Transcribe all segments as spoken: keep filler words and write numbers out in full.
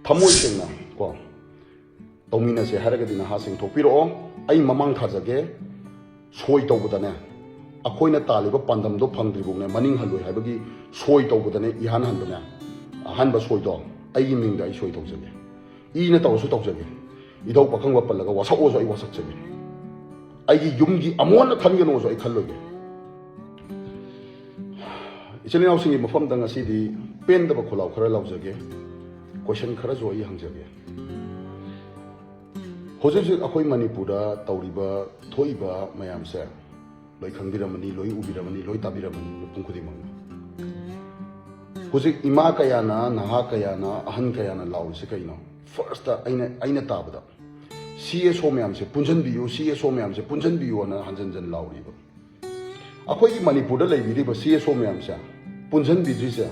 ꯊꯃꯣꯏ ꯁꯦꯡꯅ ꯀꯣ ꯇꯧꯃꯤꯟꯅꯁꯦ ꯍꯥꯏꯔꯒꯗꯤ ꯅꯍꯥꯁꯤꯡ ꯊꯣꯛꯄꯤꯔꯛꯑꯣ꯫ ꯑꯩ ꯃꯃꯥꯡ ꯊꯥꯖꯒꯦ, ꯁꯣꯏ ꯇꯧꯕꯗꯅꯦ, ꯑꯩꯈꯣꯏꯅ ꯇꯥꯜꯂꯤꯕ ꯄꯥꯟꯗꯝꯗꯣ ꯐꯪꯗ꯭ꯔꯤꯐꯥꯎꯅꯦ ꯃꯅꯤꯡ ꯍꯜꯂꯣꯏ ꯍꯥꯏꯕꯒꯤ ꯁꯣꯏ ꯇꯧꯕꯗꯅꯦ ꯏꯍꯥꯟ ꯍꯟꯕꯅꯦ꯫ ꯑꯍꯥꯟꯕ ꯁꯣꯏꯗꯣ ꯑꯩꯒꯤ ꯃꯤꯡꯗ ꯑꯩ ꯁꯣꯏ ꯇꯧꯖꯒꯦ꯫ ꯏꯅ ꯇꯧꯔꯁꯨ ꯇꯧꯖꯒꯦ꯫ ꯏꯙꯧ ꯄꯥꯈꯪꯕ ꯄꯜꯂꯒ ꯋꯥꯁꯛꯑꯣꯁꯨ ꯑꯩ ꯋꯥꯁꯛꯆꯒꯦ꯫ ꯑꯩꯒꯤ ꯌꯨꯝꯒꯤ ꯑꯃꯣꯟꯅ ꯈꯟꯒꯅꯣꯁꯨ ꯑꯩ ꯈꯜꯂꯣꯏꯒꯦ꯫ ꯏꯆꯤꯜ ꯏꯅꯥꯎꯁꯤꯡꯒꯤ ꯃꯐꯝꯗ ꯉꯁꯤꯗꯤ ꯄꯦꯟꯗꯕ ꯈꯣꯜꯂꯥꯎ ꯈꯔ ꯂꯥꯎꯖꯒꯦ꯫ ꯀꯣꯏꯁꯟ ꯈꯔꯁꯨ ꯑꯩ ꯍꯪꯖꯒꯦ꯫ ꯍꯧꯖꯤꯛ ꯍꯧꯖꯤꯛ ꯑꯩꯈꯣꯏ ꯃꯅꯤꯄꯨꯔꯗ ꯇꯧꯔꯤꯕ, ꯊꯣꯛꯏꯕ ꯃꯌꯥꯝꯁꯦ ꯂꯣꯏ ꯈꯪꯕꯤꯔꯝꯃꯅꯤ, ꯂꯣꯏ ꯎꯕꯤꯔꯝꯃꯅꯤ, ꯂꯣꯏ ꯇꯥꯕꯤꯔꯝꯃꯅꯤ ꯃꯤꯄꯨꯝ ꯈꯨꯗꯤꯡꯃꯛꯅ꯫ ꯍꯧꯖꯤꯛ ꯏꯃꯥ ꯀꯌꯥꯅ, ꯅꯍꯥ ꯀꯌꯥꯅ, ꯑꯍꯟ ꯀꯌꯥꯅ ꯂꯥꯎꯔꯤꯁꯦ ꯀꯩꯅꯣ? ꯐꯥꯔꯁꯇ ꯑꯩꯅ, ꯑꯩꯅ ꯇꯥꯕꯗ, "ꯁꯤ ꯑꯦꯁ ꯑꯣ ꯃꯌꯥꯝꯁꯦ ꯄꯨꯟꯁꯤꯟꯕꯤꯌꯨ, ꯁꯤ ꯑꯦꯁ ꯑꯣ ꯃꯌꯥꯝꯁꯦ ꯄꯨꯟꯁꯤꯟꯕꯤꯌꯨ" ꯑꯅ ꯍꯟꯖꯟ ꯍꯟꯖꯟ ꯂꯥꯎꯔꯤꯕ꯫ ꯑꯩꯈꯣꯏꯒꯤ ꯃꯅꯤꯄꯨꯔꯗ ꯂꯩꯕꯤꯔꯤꯕ ꯁꯤ ꯑꯦꯁ ꯑꯣ ꯃꯌꯥꯝꯁꯦ ꯄꯨꯟꯁꯤꯟꯕꯤꯗ꯭ꯔꯤꯁꯦ,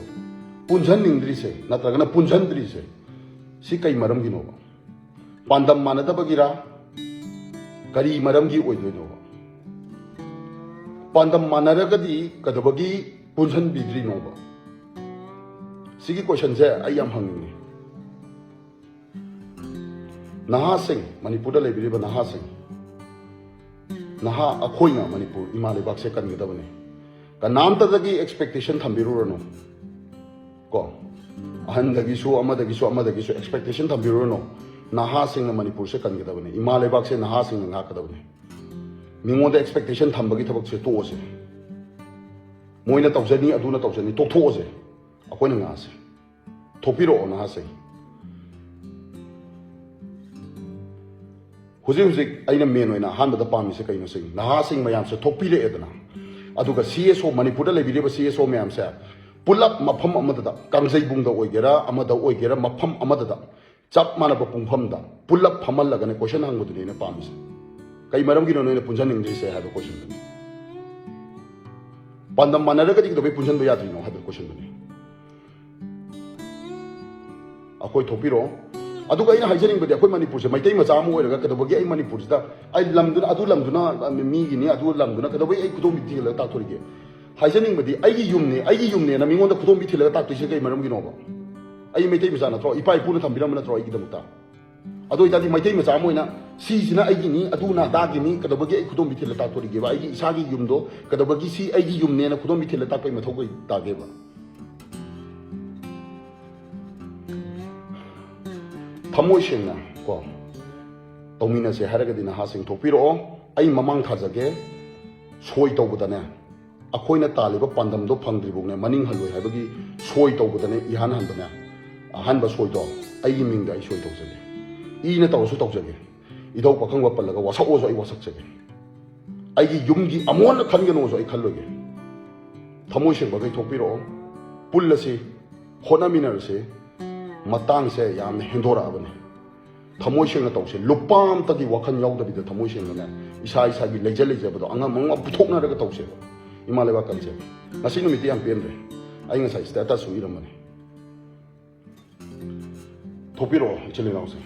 ꯄꯨꯟꯁꯤꯟꯅꯤꯡꯗ꯭ꯔꯤꯁꯦ, ꯅꯠꯇ꯭ꯔꯒꯅ ꯄꯨꯟꯁꯤꯟꯗ꯭ꯔꯤꯁꯦ, ꯁꯤ ꯀꯩ ꯃꯔꯝꯒꯤꯅꯣꯕ? ꯄꯥꯟꯗꯝ ꯃꯥꯟꯅꯗꯕꯒꯤꯔ? ꯀꯔꯤ ꯃꯔꯝꯒꯤ ꯑꯣꯏꯗꯣꯏꯅꯣꯕ? ꯄꯥꯟꯗꯝ ꯃꯥꯟꯅꯔꯒꯗꯤ ꯀꯩꯗꯧꯕꯒꯤ ꯄꯨꯟꯁꯤꯟꯕꯤꯗ꯭ꯔꯤꯅꯣꯕ? ꯁꯤꯒꯤ ꯀꯣꯏꯁꯟꯁꯦ ꯑꯩ ꯌꯥꯝ ꯍꯪꯅꯤꯡꯉꯤ꯫ ꯅꯍꯥꯁꯤꯡ, ꯃꯅꯤꯄꯨꯔꯗ ꯂꯩꯕꯤꯔꯤꯕ ꯅꯍꯥꯁꯤꯡ, ꯅꯍꯥ ꯑꯩꯈꯣꯏꯅ ꯃꯅꯤꯄꯨꯔ ꯏꯃꯥ ꯂꯩꯕꯥꯛꯁꯦ ꯀꯟꯒꯗꯕꯅꯤ꯫ ꯀꯅꯥꯝꯇꯗꯒꯤ ꯑꯦꯛꯁꯄꯦꯛꯇꯦꯁꯟ ꯊꯝꯕꯤꯔꯨꯔꯅꯨ꯫ ꯀꯣ, ꯑꯍꯟꯗꯒꯤꯁꯨ, ꯑꯃꯗꯒꯤꯁꯨ, ꯑꯃꯗꯒꯤꯁꯨ ꯑꯦꯛꯁꯄꯦꯛꯇꯦꯁꯟ ꯊꯝꯕꯤꯔꯨꯔꯅꯨ꯫ ꯅꯍꯥꯁꯤꯡꯅ ꯃꯅꯤꯄꯨꯔꯁꯦ ꯀꯟꯒꯗꯕꯅꯤ, ꯏꯃꯥ ꯂꯩꯕꯥꯛꯁꯦ ꯅꯍꯥꯁꯤꯡꯅ ꯉꯥꯛꯀꯗꯕꯅꯤ꯫ ꯃꯤꯉꯣꯟꯗ ꯑꯦꯛꯁꯄꯦꯛꯇꯦꯁꯟ ꯊꯝꯕꯒꯤ ꯊꯕꯛꯁꯦ ꯇꯣꯛꯑꯁꯦ꯫ ꯃꯣꯏꯅ ꯇꯧꯖꯅꯤ, ꯑꯗꯨꯅ ꯇꯧꯖꯅꯤ, ꯇꯣꯛꯊꯣꯛꯑꯁꯦ꯫ ꯑꯩꯈꯣꯏꯅ ꯉꯥꯛꯑꯁꯦ꯫ ꯊꯣꯛꯄꯤꯔꯛꯑꯣ ꯅꯍꯥꯁꯤꯡ꯫ ꯍꯧꯖꯤꯛ ꯍꯧꯖꯤꯛ ꯑꯩꯅ ꯃꯦꯟ ꯑꯣꯏꯅ ꯑꯍꯥꯟꯕꯗ ꯄꯥꯝꯃꯤꯁꯦ ꯀꯩꯅꯣ ꯁꯤꯅꯤ, ꯅꯍꯥꯁꯤꯡ ꯃꯌꯥꯝꯁꯦ ꯊꯣꯛꯄꯤꯔꯛꯑꯦꯗꯅ, ꯑꯗꯨꯒ ꯁꯤ ꯑꯦꯁ ꯑꯣ, ꯃꯅꯤꯄꯨꯔꯗ ꯂꯩꯕꯤꯔꯤꯕ ꯁꯤ ꯑꯦꯁ ꯑꯣ ꯃꯌꯥꯝꯁꯦ ꯄꯨꯂꯞ ꯃꯐꯝ ꯑꯃꯗꯗ, ꯀꯥꯡꯖꯩꯕꯨꯡꯗ ꯑꯣꯏꯒꯦꯔꯥ, ꯑꯃꯗ ꯑꯣꯏꯒꯦꯔꯥ, ꯃꯐꯝ ꯑꯃꯗꯗ ꯆꯞ ꯃꯥꯟꯅꯕ ꯄꯨꯡꯐꯝꯗ ꯄꯨꯂꯞ ꯐꯝꯍꯜꯂꯒꯅꯦ ꯀꯣꯏꯁꯟ ꯍꯪꯕꯗꯨꯅꯦ ꯑꯩꯅ ꯄꯥꯝꯃꯤꯁꯦ꯫ ꯀꯩ ꯃꯔꯝꯒꯤꯅꯣ ꯅꯣꯏꯅ ꯄꯨꯟꯁꯤꯟꯅꯤꯡꯗ꯭ꯔꯤꯁꯦ ꯍꯥꯏꯕ ꯀꯣꯏꯁꯟꯗꯨꯅꯤ꯫ ꯄꯥꯟꯗꯝ ꯃꯥꯟꯅꯔꯒꯗꯤ ꯀꯩꯗꯧꯕꯩ ꯄꯨꯟꯁꯤꯟꯕ ꯌꯥꯗ꯭ꯔꯤꯅꯣ ꯍꯥꯏꯕ ꯀꯣꯏꯁꯟꯗꯨꯅꯤ꯫ ꯑꯩꯈꯣꯏ ꯊꯣꯛꯄꯤꯔꯛꯑꯣ꯫ ꯑꯗꯨꯒ ꯑꯩꯅ ꯍꯥꯏꯖꯅꯤꯡꯕꯗꯤ, ꯑꯩꯈꯣꯏ ꯃꯅꯤꯄꯨꯔꯁꯦ, ꯃꯩꯇꯩ ꯃꯆꯥ ꯑꯃ ꯑꯣꯏꯔꯒ ꯀꯩꯗꯧꯕꯒꯤ ꯑꯩ ꯃꯅꯤꯄꯨꯔꯁꯤꯗ, ꯑꯩ ꯂꯝꯗꯨꯅ, ꯑꯗꯨ ꯂꯝꯗꯨꯅ ꯃꯤꯒꯤꯅꯤ, ꯑꯗꯨ ꯂꯝꯗꯨꯅ ꯀꯩꯗꯧꯕꯒꯤ ꯑꯩ ꯈꯨꯗꯣꯝꯕꯤ ꯊꯤꯜꯂꯒ ꯇꯥꯛꯊꯣꯔꯤꯒꯦ? ꯍꯥꯏꯖꯅꯤꯡꯕꯗꯤ, ꯑꯩꯒꯤ ꯌꯨꯝꯅꯤ, ꯑꯩꯒꯤ ꯌꯨꯝꯅꯦꯅ ꯃꯤꯉꯣꯟꯗ ꯈꯨꯗꯣꯝꯕꯤ ꯊꯤꯜꯂꯒ ꯇꯥꯛꯇꯣꯏꯁꯦ ꯀꯩ ꯃꯔꯝꯒꯤꯅꯣꯕ? ꯑꯩ ꯃꯩꯇꯩ ꯃꯆꯥ ꯅꯠꯇ꯭ꯔꯣ? ꯏꯄꯥ ꯏꯄꯨꯅ ꯊꯝꯕꯤꯔꯝꯕ ꯅꯠꯇ꯭ꯔꯣ ꯑꯩꯒꯤꯗꯃꯛꯇ? ꯑꯗꯨ ꯑꯣꯏꯇꯥꯔꯗꯤ ꯃꯩꯇꯩ ꯃꯆꯥ ꯑꯃ ꯑꯣꯏꯅ ꯁꯤꯁꯤꯅ ꯑꯩꯒꯤꯅꯤ, ꯑꯗꯨꯅ ꯑꯗꯥꯒꯤꯅꯤ, ꯀꯩꯗꯧꯕꯒꯤ ꯑꯩ ꯈꯨꯗꯣꯝꯕꯤ ꯊꯤꯜꯂ ꯇꯥꯛꯇꯣꯔꯤꯒꯦꯕ? ꯑꯩꯒꯤ ꯏꯁꯥꯒꯤ ꯌꯨꯝꯗꯣ ꯀꯩꯗꯧꯕꯒꯤ ꯁꯤ ꯑꯩꯒꯤ ꯌꯨꯝꯅꯦꯅ ꯈꯨꯗꯣꯝꯕꯤ ꯊꯤꯜꯂ ꯇꯥꯛꯄꯩ ꯃꯊꯧ ꯀꯩ ꯇꯥꯒꯦꯕ? ꯊꯃꯣꯏ ꯁꯦꯡꯅ ꯀꯣ ꯇꯧꯃꯤꯟꯅꯁꯦ ꯍꯥꯏꯔꯒꯗꯤ ꯅꯍꯥꯁꯤꯡ ꯊꯣꯛꯄꯤꯔꯛꯑꯣ꯫ ꯑꯩ ꯃꯃꯥꯡ ꯊꯥꯖꯒꯦ, ꯁꯣꯏ ꯇꯧꯕꯗꯅꯦ, ꯑꯩꯈꯣꯏꯅ ꯇꯥꯜꯂꯤꯕ ꯄꯥꯟꯗꯝꯗꯣ ꯐꯪꯗ꯭ꯔꯤꯕꯧꯅꯦ ꯃꯅꯤꯡ ꯍꯜꯂꯣꯏ ꯍꯥꯏꯕꯒꯤ ꯁꯣꯏ ꯇꯧꯕꯗꯅꯦ ꯏꯍꯥꯟ ꯍꯟꯕꯅꯦ, ꯑꯍꯥꯟꯕ ꯁꯣꯏꯗꯣ ꯑꯩꯒꯤ ꯃꯤꯡꯗ ꯑꯩ ꯁꯣꯏ ꯇꯧꯖꯒꯦ꯫ ꯏꯅ ꯇꯧꯔꯁꯨ ꯇꯧꯖꯒꯦ꯫ ꯏꯙꯧ ꯄꯥꯈꯪꯕ ꯄꯜꯂꯒ ꯋꯥꯁꯛꯑꯣꯁꯨ ꯑꯩ ꯋꯥꯁꯛꯆꯒꯦ꯫ ꯑꯩꯒꯤ ꯌꯨꯝꯒꯤ ꯑꯃꯣꯟꯅ ꯈꯟꯒꯅꯣꯁꯨ ꯑꯩ ꯈꯜꯂꯣꯏꯒꯦ꯫ ꯊꯃꯣꯏ ꯁꯦꯡꯕꯈꯩ ꯊꯣꯛꯄꯤꯔꯛꯑꯣ, ꯄꯨꯜꯂꯁꯤ, ꯍꯣꯠꯅꯃꯤꯟꯅꯔꯁꯤ꯫ ꯃꯇꯥꯡꯁꯦ ꯌꯥꯝꯅ ꯍꯦꯟꯗꯣꯔꯛꯑꯕꯅꯤ꯫ ꯊꯃꯣꯏ ꯁꯦꯡꯅ ꯇꯧꯁꯦ꯫ ꯂꯨꯄꯥ ꯑꯝꯇꯒꯤ ꯋꯥꯈꯜ ꯌꯥꯎꯗꯕꯤꯗ ꯊꯃꯣꯏ ꯁꯦꯡꯅꯅꯦ ꯏꯁꯥ ꯏꯁꯥꯒꯤ ꯂꯩꯖ ꯂꯩꯖꯕꯗꯣ ꯑꯉꯝ ꯑꯉꯝ ꯄꯨꯊꯣꯛꯅꯔꯒ ꯇꯧꯁꯦꯕ꯫ ꯏꯃꯥ ꯂꯩꯕꯥꯛ ꯀꯟꯁꯦꯕ꯫ ꯉꯁꯤ ꯅꯨꯃꯤꯠꯇꯤ ꯌꯥꯝ ꯄꯦꯟꯗ꯭ꯔꯦ꯫ ꯑꯩ ꯉꯁꯥꯏ status ꯁꯨ ꯏꯔꯝꯕꯅꯤ꯫ ꯊꯣꯛꯄꯤꯔꯛꯑꯣ ꯏꯆꯤꯜ ꯏꯅꯥꯎꯁꯦ꯫